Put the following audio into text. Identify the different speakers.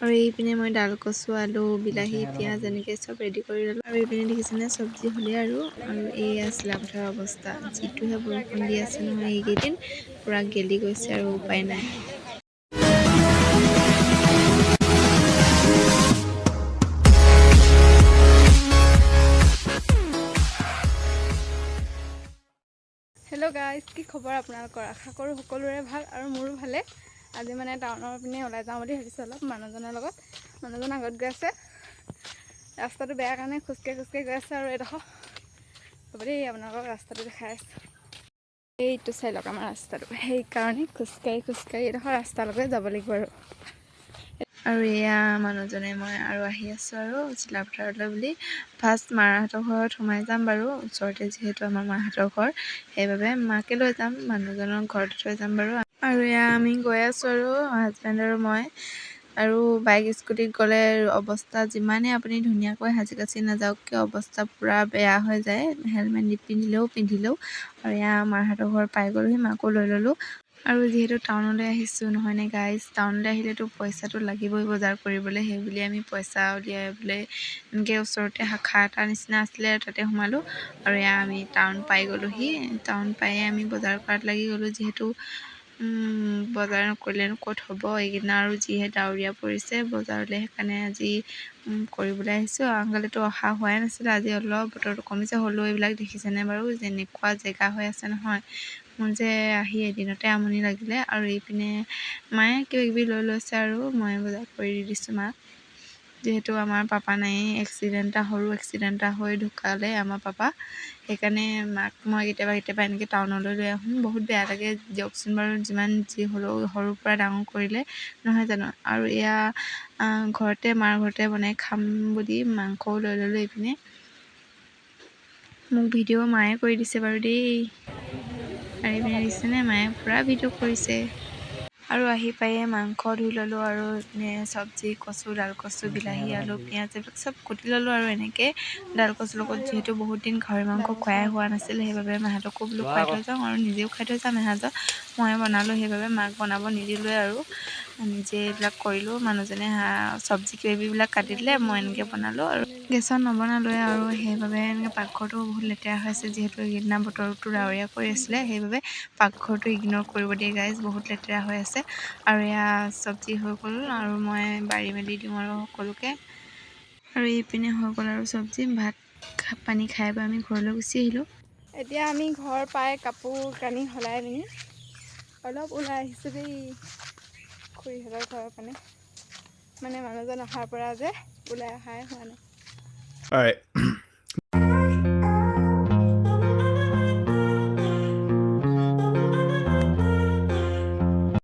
Speaker 1: আৰু এইপিনে মই ডাল কচু, আলু, বিলাহী, পিঁয়াজ এনেকৈ চব ৰেডি কৰি ল'লোঁ। আৰু এইপিনে দেখিছেনে চব্জি হ'লেই আৰু। আৰু এইয়া চিলাপথাৰৰ অৱস্থা, যিটোহে বৰষুণ দি আছে নহয় এইকেইদিন, পূৰা গেলি গৈছে আৰু উপায় নাই।
Speaker 2: হেল্ল' গাইজ, কি খবৰ আপোনালোকৰ? আশা কৰোঁ সকলোৰে ভাল আৰু মোৰো ভালে। আজি মানে টাউনৰ পিনে ওলাই যাওঁ বুলি ভাবিছোঁ অলপ মানুহজনৰ লগত। মানুহজন আগত গৈ আছে, ৰাস্তাটো বেয়া কাৰণে খোজকাঢ়ি খোজকাঢ়ি গৈ আছে। আৰু এইডোখৰ হ'ব দেই, আপোনালোকক ৰাস্তাটো দেখাই আছোঁ। এইটো চাই লওক আমাৰ ৰাস্তাটো, সেইকাৰণে খোজকাঢ়ি খোজকাঢ়ি এইডোখৰ ৰাস্তালৈকে যাব লাগিব আৰু।
Speaker 1: আৰু এয়া মানুহজনে মই আৰু আহি আছোঁ আৰু চিলাপথাৰলৈ বুলি। ফাৰ্ষ্ট মাহঁতৰ ঘৰত সোমাই যাম বাৰু, ওচৰতে যিহেতু আমাৰ মাহঁতৰ ঘৰ, সেইবাবে মাকে লৈ যাম, মানুহজনক ঘৰতে থৈ যাম বাৰু। আৰু এয়া আমি গৈ আছোঁ আৰু হাজবেণ্ড আৰু মই। আৰু বাইক স্কুটিত গ'লে অৱস্থা যিমানেই আপুনি ধুনীয়াকৈ সাজি কাচি নাযাওক কিয়, অৱস্থা পূৰা বেয়া হৈ যায়, হেলমেট নিপিন্ধিলেও পিন্ধিলেও। আৰু এয়া মাহঁতৰ ঘৰ পাই গ'লোহি, মাকো লৈ ল'লোঁ। আৰু যিহেতু টাউনলৈ আহিছোঁ নহয়নে গাইজ, টাউনলৈ আহিলেতো পইচাটো লাগিবই বজাৰ কৰিবলৈ, সেইবুলি আমি পইচা উলিয়াবলৈ এনেকৈ ওচৰতে শাখা এটা নিচিনা আছিলে, তাতে সোমালোঁ। আৰু এয়া আমি টাউন পাই গ'লোহি। টাউন পায়ে আমি বজাৰ কৰাত লাগি গ'লোঁ, যিহেতু বজাৰ নকৰিলেনো ক'ত হ'ব এইকেইদিন। আৰু যিহে ডাৱৰীয়া পৰিছে বজাৰলৈ, সেইকাৰণে আজি কৰিবলৈ আহিছোঁ। আংকালেতো অহা হোৱাই নাছিলে, আজি অলপ বতৰটো কমিছে। হ'লেও এইবিলাক দেখিছেনে বাৰু, যেনেকুৱা জেগা হৈ আছে নহয়, মোৰ যে আহি এদিনতে আমনি লাগিলে। আৰু এইপিনে মায়ে কিবা কিবি লৈ লৈছে আৰু মই বজাৰ কৰি দি দিছোঁ মাক। যিহেতু আমাৰ পাপা নাই, এক্সিডেণ্ট এটা, সৰু এক্সিডেণ্ট এটা হৈ ঢুকালে আমাৰ পাপা, সেইকাৰণে মাক মই কেতিয়াবা কেতিয়াবা এনেকৈ টাউনলৈ লৈ আহোঁ। বহুত বেয়া লাগে দিয়কচোন বাৰু, যিমান যি হ'লেও সৰুৰ পৰা ডাঙৰ কৰিলে নহয় জানো। আৰু এয়া ঘৰতে মাৰ ঘৰতে বনাই খাম বুলি মাংসও লৈ ল'লোঁ। এইপিনে মোক ভিডিঅ' মায়ে কৰি দিছে বাৰু দেই। আৰু এইপিনে দিছেনে মায়ে পূৰা ভিডিঅ' কৰিছে। আৰু আহি পায়ে মাংস ধুই ল'লোঁ আৰু এইপিনে চব্জি, কচু, ডাল কচু, বিলাহী, আলু, পিঁয়াজ এইবিলাক চব কুটি ল'লোঁ। আৰু এনেকৈ ডাল কচুৰ লগত যিহেতু বহুত দিন গাহৰি মাংস খোৱাই হোৱা নাছিল, সেইবাবে মাহঁতকো বোলো খুৱাই থৈ যাওঁ আৰু নিজেও খাই থৈ যাম। এসাঁজত ময়ে বনালোঁ, সেইবাবে মাক বনাব নিদিলোঁৱে আৰু নিজে এইবিলাক কৰিলোঁ। মানুহজনে চব্জি কিবা কিবিবিলাক কাটি দিলে, মই এনেকৈ বনালোঁ আৰু গেছত নবনালোৱে। আৰু সেইবাবে এনেকৈ পাকঘৰটো বহুত লেতেৰা হৈ আছে, যিহেতু এইকেইদিনা বতৰটো ডাৱৰীয়া কৰি আছিলে, সেইবাবে পাকঘৰটো ইগন'ৰ কৰিব দিয়ে গাইজ, বহুত লেতেৰা হৈ আছে। আৰু এয়া চব্জি হৈ গ'ল আৰু মই বাঢ়ি মেলি দিওঁ আৰু সকলোকে। আৰু এইপিনে হৈ গ'ল আৰু চব্জি, ভাত পানী খাই বৈ আমি ঘৰলৈ গুচি আহিলোঁ।
Speaker 2: এতিয়া আমি ঘৰ পাই কাপোৰ কানি সলাই পিনি অলপ ওলাই আহিছোঁ দেই খুৰীহঁতৰ ঘৰৰ পিনে। মানে মানুহজন অহাৰ পৰা যে ওলাই অহাই হোৱা নাই।
Speaker 3: All right.